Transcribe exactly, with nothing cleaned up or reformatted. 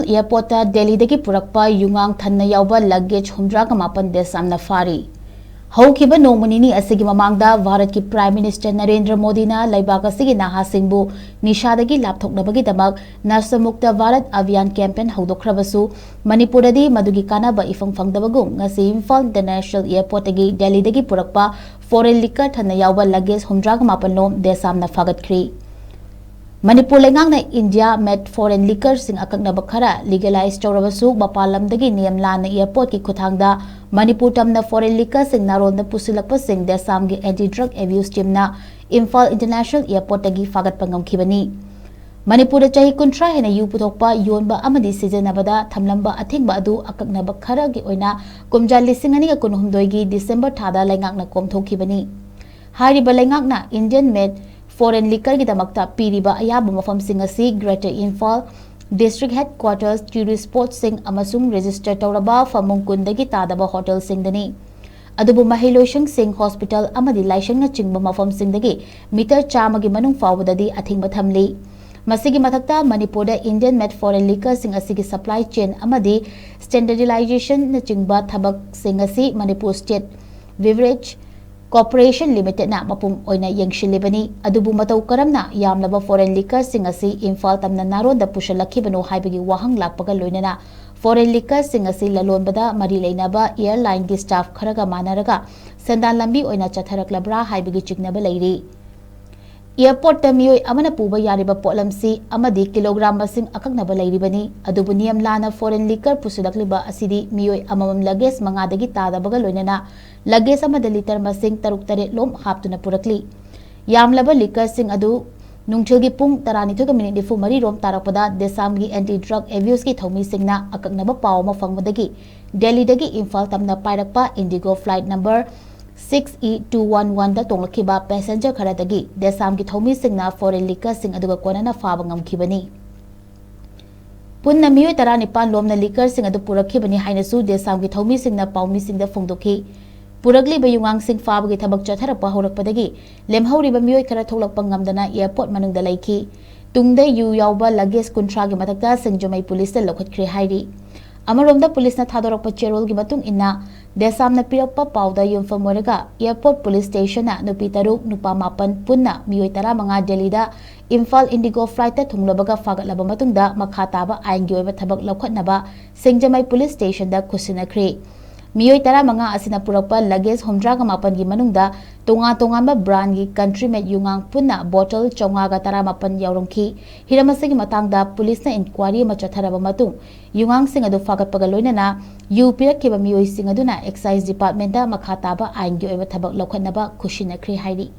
ꯑꯦꯌꯔꯄꯣꯔꯠꯇ ꯗꯦꯜꯂꯤꯗꯒꯤ ꯄꯨꯔꯛꯄ ꯌꯨꯉꯥꯡ ꯊꯟꯅ ꯌꯥꯎꯕ ꯂꯒꯦꯖ ꯍꯨꯝꯗ꯭ꯔꯥꯒ ꯃꯥꯄꯟ ꯗꯦꯁꯥꯝꯅ ꯐꯥꯔꯤ꯫ ꯍꯧꯈꯤꯕ ꯅꯣꯡꯃ ꯅꯤꯅꯤ ꯑꯁꯤꯒꯤ ꯃꯃꯥꯡꯗ ꯚꯥꯔꯠꯀꯤ ꯄ꯭ꯔꯥꯏꯝ ꯃꯤꯅꯤꯁꯇꯔ ꯅꯔꯦꯟꯗ꯭ꯔ ꯃꯣꯗꯤꯅ ꯂꯩꯕꯥꯛ ꯑꯁꯤꯒꯤ ꯅꯍꯥꯁꯤꯡꯕꯨ ꯅꯤꯁꯥꯗꯒꯤ ꯂꯥꯞꯊꯣꯛꯅꯕꯒꯤꯗꯃꯛ ꯅꯁꯥ ꯃꯨꯛꯇ ꯚꯥꯔꯠ ꯑꯚꯤꯌꯥꯟ ꯀꯦꯝꯄꯦꯟ ꯍꯧꯗꯣꯛꯈ꯭ꯔꯕꯁꯨ, ꯃꯅꯤꯄꯨꯔꯗꯗꯤ ꯃꯗꯨꯒꯤ ꯀꯥꯟꯅꯕ ꯏꯐꯪ ꯐꯪꯗꯕꯒꯨꯝ, ꯉꯁꯤ ꯏꯝꯐꯥꯜ ꯏꯟꯇꯔꯅꯦꯁꯅꯦꯜ ꯑꯦꯌꯔꯄꯣꯔꯠꯇꯒꯤ ꯗꯦꯜꯂꯤꯗꯒꯤ ꯄꯨꯔꯛꯄ ꯐꯣꯔꯦꯟ ꯂꯤꯀꯔ ꯊꯟꯅ ꯌꯥꯎꯕ ꯂꯒꯦꯖ ꯍꯨꯝꯗ꯭ꯔꯥꯒ ꯃꯥꯄꯟ ꯂꯣꯝ ꯗꯦꯁꯥꯝꯅ ꯐꯥꯒꯠꯈ꯭ꯔꯤ꯫ ꯃꯅꯤꯄꯨꯔ ꯂꯩꯉꯥꯛꯅ ꯏꯟꯗꯤꯌꯥ ꯃꯦꯗ ꯐꯣꯔꯦꯟ ꯂꯤꯀꯔꯁꯤꯡ ꯑꯀꯛꯅꯕ ꯈꯔ ꯂꯤꯒꯦꯂꯥꯏꯖ ꯇꯧꯔꯕꯁꯨ, ꯃꯄꯥꯟ ꯂꯝꯗꯒꯤ ꯅꯤꯌꯝ ꯂꯥꯟꯅ ꯑꯦꯌꯔꯄꯣꯔꯠꯀꯤ ꯈꯨꯠꯊꯥꯡꯗ ꯃꯅꯤꯄꯨꯔ ꯇꯝꯅ ꯐꯣꯔꯦꯟ ꯂꯤꯀꯔꯁꯤꯡ ꯅꯥꯔꯣꯟꯗ ꯄꯨꯁꯤꯜꯂꯛꯄꯁꯤꯡ ꯗꯦꯁꯥꯝꯒꯤ ꯑꯦꯟꯇꯤ ꯗ꯭ꯔꯒ ꯑꯦꯕ꯭ꯌꯨꯁ ꯇꯤꯝꯅ ꯏꯝꯐꯥꯜ ꯏꯟꯇꯔꯅꯦꯁꯅꯦꯜ ꯑꯦꯌꯔꯄꯣꯔꯠꯇꯒꯤ ꯐꯥꯒꯠꯄ ꯉꯝꯈꯤꯕꯅꯤ꯫ ꯃꯅꯤꯄꯨꯔꯗ ꯆꯍꯤ ꯀꯨꯟꯊ꯭ꯔꯥ ꯍꯦꯟꯅ ꯌꯨ ꯄꯨꯊꯣꯛꯄ, ꯌꯣꯟꯕ ꯑꯃꯗꯤ ꯁꯤꯖꯤꯟꯅꯕꯗ ꯊꯝꯂꯝꯕ ꯑꯊꯤꯡꯕ ꯑꯗꯨ ꯑꯀꯛꯅꯕ ꯈꯔꯒꯤ ꯑꯣꯏꯅ ꯀꯨꯝꯖꯥ ꯂꯤꯁꯤꯡ ꯑꯅꯤꯒ ꯀꯨꯟꯍꯨꯝꯗꯣꯏꯒꯤ ꯗꯤꯁꯦꯝꯕꯔ ꯊꯥꯗ ꯂꯩꯉꯥꯛꯅ ꯀꯣꯝꯊꯣꯛꯈꯤꯕꯅꯤ꯫ ꯍꯥꯏꯔꯤꯕ ꯂꯩꯉꯥꯛꯅ ꯏꯟꯗꯤꯌꯟ ꯃꯦꯗ ꯐꯣꯔꯦꯟ ꯂꯤꯀꯔꯒꯤꯗꯃꯛꯇ ꯄꯤꯔꯤꯕ ꯑꯌꯥꯕ ꯃꯐꯝꯁꯤꯡ ꯑꯁꯤ ꯒ꯭ꯔꯦꯇꯔ ꯏꯝꯐꯥꯜ, ꯗꯤꯁꯇ꯭ꯔꯤꯛ ꯍꯦꯗꯀ꯭ꯋꯥꯇꯔꯁ, ꯇꯨꯔꯤꯁ ꯁ꯭ꯄꯣꯠꯁꯤꯡ ꯑꯃꯁꯨꯡ ꯔꯦꯖꯤꯁꯇꯔ ꯇꯧꯔꯕ ꯐꯃꯨꯡ ꯀꯨꯟꯗꯒꯤ ꯇꯥꯗꯕ ꯍꯣꯇꯦꯜꯁꯤꯡꯗꯅꯤ꯫ ꯑꯗꯨꯕꯨ ꯃꯍꯩꯂꯣꯏꯁꯪꯁꯤꯡ, ꯍꯣꯁꯄꯤꯇꯥꯜ ꯑꯃꯗꯤ ꯂꯥꯏꯁꯪꯅꯆꯤꯡꯕ ꯃꯐꯝꯁꯤꯡꯗꯒꯤ ꯃꯤꯇꯔ ꯆꯥꯝꯃꯒꯤ ꯃꯅꯨꯡ ꯐꯥꯎꯕꯗꯗꯤ ꯑꯊꯤꯡꯕ ꯊꯝꯂꯤ꯫ ꯃꯁꯤꯒꯤ ꯃꯊꯛꯇ, ꯃꯅꯤꯄꯨꯔꯗ ꯏꯟꯗꯤꯌꯟ ꯃꯦꯗ ꯐꯣꯔꯦꯟ ꯂꯤꯀꯔꯁꯤꯡ ꯑꯁꯤꯒꯤ ꯁꯄ꯭ꯂꯥꯏ ꯆꯦꯟ ꯑꯃꯗꯤ ꯁ꯭ꯇꯦꯟꯗꯔꯗꯥꯏꯖꯦꯁꯟꯅꯆꯤꯡꯕ ꯊꯕꯛꯁꯤꯡ ꯑꯁꯤ ꯃꯅꯤꯄꯨꯔ ꯁ꯭ꯇꯦꯠ ꯕꯤꯚꯔꯦꯖ ꯀꯣꯔꯄꯣꯔꯦꯁꯟ ꯂꯤꯃꯤꯇꯦꯗꯅ ꯃꯄꯨꯝ ꯑꯣꯏꯅ ꯌꯦꯡꯁꯤꯜꯂꯤꯕꯅꯤ꯫ ꯑꯗꯨꯕꯨ ꯃꯇꯧ ꯀꯔꯝꯅ ꯌꯥꯝꯂꯕ ꯐꯣꯔꯦꯟ ꯂꯤꯀꯔꯁꯤꯡ ꯑꯁꯤ ꯏꯝꯐꯥꯜ ꯇꯝꯅ ꯅꯥꯔꯣꯟꯗ ꯄꯨꯁꯤꯜꯂꯛꯈꯤꯕꯅꯣ ꯍꯥꯏꯕꯒꯤ ꯋꯥꯍꯪ ꯂꯥꯛꯄꯒ ꯂꯣꯏꯅꯅ, ꯐꯣꯔꯦꯟ ꯂꯤꯀꯔꯁꯤꯡ ꯑꯁꯤ ꯂꯂꯣꯟꯕꯗ ꯃꯔꯤ ꯂꯩꯅꯕ ꯑꯦꯌꯔꯂꯥꯏꯟꯒꯤ ꯁ꯭ꯇꯥꯐ ꯈꯔꯒ ꯃꯥꯟꯅꯔꯒ ꯁꯦꯟꯗꯥꯟ ꯂꯝꯕꯤ ꯑꯣꯏꯅ ꯆꯠꯊꯔꯛꯂꯕ꯭ꯔꯥ ꯍꯥꯏꯕꯒꯤ ꯆꯤꯡꯅꯕ ꯂꯩꯔꯤ꯫ ꯑꯦꯌꯔꯄꯣꯔꯠꯇ ꯃꯤꯑꯣꯏ ꯑꯃꯅ ꯄꯨꯕ ꯌꯥꯔꯤꯕ ꯄꯣꯠꯂꯝꯁꯤ ꯑꯃꯗꯤ ꯀꯤꯂꯣꯒ꯭ꯔꯥꯝ ꯃꯁꯤꯡ ꯑꯀꯛꯅꯕ ꯂꯩꯔꯤꯕꯅꯤ꯫ ꯑꯗꯨꯕꯨ ꯅꯤꯌꯝ ꯂꯥꯟꯅ ꯐꯣꯔꯦꯟ ꯂꯤꯀꯔ ꯄꯨꯁꯤꯜꯂꯛꯂꯤꯕ ꯑꯁꯤꯗꯤ ꯃꯤꯑꯣꯏ ꯑꯃꯃꯝ ꯂꯒꯦꯖ ꯃꯉꯥꯗꯒꯤ ꯇꯥꯗꯕꯒ ꯂꯣꯏꯅꯅ ꯂꯒꯦꯖ ꯑꯃꯗ ꯂꯤꯇꯔ ꯃꯁꯤꯡ ꯇꯔꯨꯛ ꯇꯔꯦꯠ ꯂꯣꯝ ꯍꯥꯞꯇꯨꯅ ꯄꯨꯔꯛꯂꯤ꯫ ꯌꯥꯝꯂꯕ ꯂꯤꯀꯔꯁꯤꯡ ꯑꯗꯨ ꯅꯨꯡꯊꯤꯜꯒꯤ ꯄꯨꯡ ꯇꯔꯥꯅꯤꯊꯣꯏꯒ ꯃꯤꯅꯤꯠ ꯅꯤꯐꯨ ꯃꯔꯤ ꯔꯣꯝ ꯇꯥꯔꯛꯄꯗ ꯗꯦꯁꯥꯝꯒꯤ ꯑꯦꯟꯇꯤ ꯗ꯭ꯔꯒ ꯑꯦꯕ꯭ꯌꯨꯁꯀꯤ ꯊꯧꯃꯤꯁꯤꯡꯅ ꯑꯀꯛꯅꯕ ꯄꯥꯎ ꯑꯃ ꯐꯪꯕꯗꯒꯤ ꯗꯦꯜꯂꯤꯗꯒꯤ ꯏꯝꯐꯥꯜ ꯇꯝꯅ ꯄꯥꯏꯔꯛꯄ IndiGo flight number six E two one ꯋꯥꯟꯗ ꯇꯣꯡꯂꯛꯈꯤꯕ ꯄꯦꯁꯦꯟꯖꯔ ꯈꯔꯗꯒꯤ ꯗꯦꯁꯥꯝꯒꯤ ꯊꯧꯃꯤꯁꯤꯡꯅ ꯐꯣꯔꯦꯟ ꯂꯤꯀꯔꯁꯤꯡ ꯑꯗꯨꯒ ꯀꯣꯟꯅꯅ ꯐꯥꯕ ꯉꯝꯈꯤꯕꯅꯤ꯫ ꯄꯨꯟꯅ ꯃꯤꯑꯣꯏ ꯇꯔꯥꯅꯤꯄꯥꯟ ꯂꯣꯝꯅ ꯂꯤꯀꯔꯁꯤꯡ ꯑꯗꯨ ꯄꯨꯔꯛꯈꯤꯕꯅꯤ ꯍꯥꯏꯅꯁꯨ ꯗꯦꯁꯥꯝꯒꯤ ꯊꯧꯃꯤꯁꯤꯡꯅ ꯄꯥꯎꯃꯤꯁꯤꯡꯗ ꯐꯣꯡꯗꯣꯛꯈꯤ꯫ ꯄꯨꯔꯛꯂꯤꯕ ꯌꯨꯉꯥꯡꯁꯤꯡ ꯐꯥꯕꯒꯤ ꯊꯕꯛ ꯆꯠꯊꯔꯛꯄ ꯍꯧꯔꯛꯄꯗꯒꯤ ꯂꯦꯝꯍꯧꯔꯤꯕ ꯃꯤꯑꯣꯏ ꯈꯔ ꯊꯣꯛꯂꯛꯄ ꯉꯝꯗꯅ ꯑꯦꯌꯔꯄꯣꯔꯠ ꯃꯅꯨꯡꯗ ꯂꯩꯈꯤ꯫ ꯇꯨꯡꯗ ꯌꯨ ꯌꯥꯎꯕ luggage ꯀꯨꯟꯊ꯭ꯔꯥꯒꯤ ꯃꯊꯛꯇ ꯁꯤꯡꯖꯃꯩ ꯄꯨꯂꯤꯁꯇ ꯂꯧꯈꯠꯈ꯭ꯔꯦ ꯍꯥꯏꯔꯤ꯫ ꯑꯃꯔꯣꯝꯗ ꯄꯨꯂꯤꯁꯅ ꯊꯥꯗꯣꯔꯛꯄ ꯆꯦꯔꯣꯜꯒꯤ ꯃꯇꯨꯡ ꯏꯟꯅ, ꯗꯦꯁꯥꯝꯅ ꯄꯤꯔꯛꯄ ꯄꯥꯎꯗ ꯌꯨꯝꯐꯝ ꯑꯣꯏꯔꯒ airport police stationꯅ ꯅꯨꯄꯤ ꯇꯔꯨꯛ, ꯅꯨꯄꯥ ꯃꯥꯄꯟ, ꯄꯨꯟꯅ ꯃꯤꯑꯣꯏ ꯇꯔꯥꯃꯉꯥ ꯗꯦꯜꯂꯤꯗ ꯏꯝꯐꯥꯜ IndiGo flightꯇ ꯊꯨꯡꯂꯕꯒ ꯐꯥꯒꯠꯂꯕ ꯃꯇꯨꯡꯗ ꯃꯈꯥ ꯇꯥꯕ ꯑꯥꯏꯟꯒꯤ ꯑꯣꯏꯕ ꯊꯕꯛ ꯂꯧꯈꯠꯅꯕ ꯁꯤꯡꯖꯃꯩ police stationꯗ ꯈꯨꯠꯁꯤꯟꯅꯈ꯭ꯔꯦ꯫ ꯃꯤꯑꯣꯏ ꯇꯔꯥꯃꯉꯥ ꯑꯁꯤꯅ ꯄꯨꯔꯛꯄ luggage ꯍꯨꯝꯗ꯭ꯔꯥꯒ ꯃꯥꯄꯟꯒꯤ ꯃꯅꯨꯡꯗ ꯇꯣꯉꯥꯟ ꯇꯣꯉꯥꯟꯕ brandꯒꯤ Country Made ꯌꯨꯉꯥꯡ ꯄꯨꯟꯅ bottle ꯆꯥꯝꯃꯉꯥꯒ ꯇꯔꯥꯃꯥꯄꯟ ꯌꯥꯎꯔꯝꯈꯤ꯫ ꯍꯤꯔꯝ ꯑꯁꯤꯒꯤ ꯃꯇꯥꯡꯗ ꯄꯨꯂꯤꯁꯅ inquiry ꯑꯃ ꯆꯠꯊꯔꯕ ꯃꯇꯨꯡ, ꯌꯨꯉꯥꯡꯁꯤꯡ ꯑꯗꯨ ꯐꯥꯒꯠꯄꯒ ꯂꯣꯏꯅꯅ ꯌꯨ ꯄꯤꯔꯛꯈꯤꯕ ꯃꯤꯑꯣꯏꯁꯤꯡ ꯑꯗꯨꯅ Excise Departmentꯇ ꯃꯈꯥ ꯇꯥꯕ ꯑꯥꯏꯟꯒꯤ ꯑꯣꯏꯕ ꯊꯕꯛ ꯂꯧꯈꯠꯅꯕ ꯈꯨꯠꯁꯤꯟꯅꯈ꯭ꯔꯦ ꯍꯥꯏꯔꯤ꯫